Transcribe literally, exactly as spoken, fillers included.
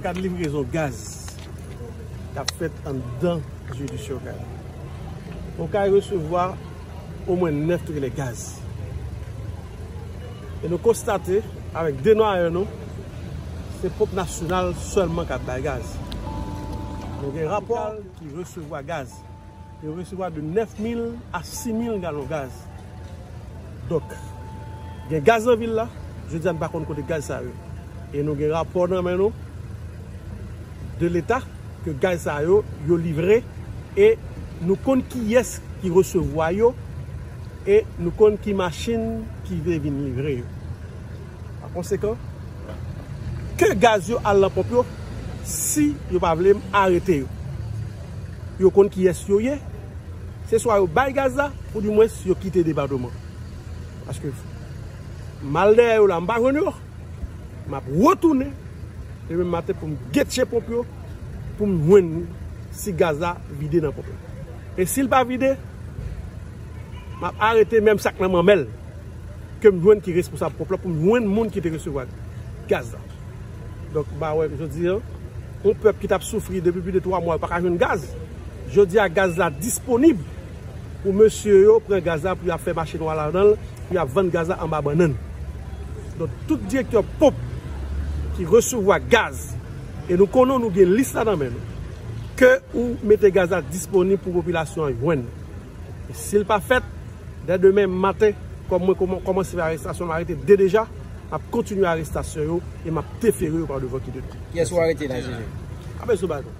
Kad livrezon gaz k ap fèt anndan jiridisyon Okay. Okay resevwa omwen nèf trelè gaz. E nou konstate, avèk de nwayè nou, se ponp nasyonal sèlman k ap bay gaz. Nou gen rapò ki resevwa gaz. Yo resevwa de nèf mil a sis mil galon gaz. Donk, gen gaz nan vil la, jodi a nou pa konn kote gaz sa yo. E nou gen rapò nan men nou de Leta ke gaz sa yo, yo livre e nou konn kiyès ki resevwa yo e nou konn ki machin ki vle vin livre yo. Pa konsekan, ke gaz yo al nan ponp yo, si yo pa vle m arete yo. Yo konn kiyès yo ye, se swa yo bay gaz la, oudimwens yo kite depatman. Paske m al dèyè yo la, m pa jwenn yo, m ap retounen demen maten pou m getche ponp yo, pou m jwenn si gaz la vide nan ponp yo. E si l pa vide, m ap arete menm sa k nan manmèl ke m jwenn ki responsab ponp la pou m jwenn moun ki te resevwa gaz la. Donk, ba wè, jodi a, yon pèp ki t ap soufri depi plis de twa mwa, yo pa ka jwenn gaz. Jodi a, gaz la disponib pou mesye yo pran gaz la pou y ap fè mache nwa ladan l, pou y ap vann gaz la anba bannann. Donk, tout direktè ponp ki resevwa gaz, e nou konnen nou gen lis la nan men nou, ke ou mete gaz la disponib pou popilasyon an jwenn. E si l pa fèt, dè demen maten, kòm mwen kòman- kòmanse fè arestasyon, m arete de deja, m ap kontinye arestasyon yo e m ap defere yo pa devan ki de. Kiyès ou arete la, Jeje? Pa bezwen bagay.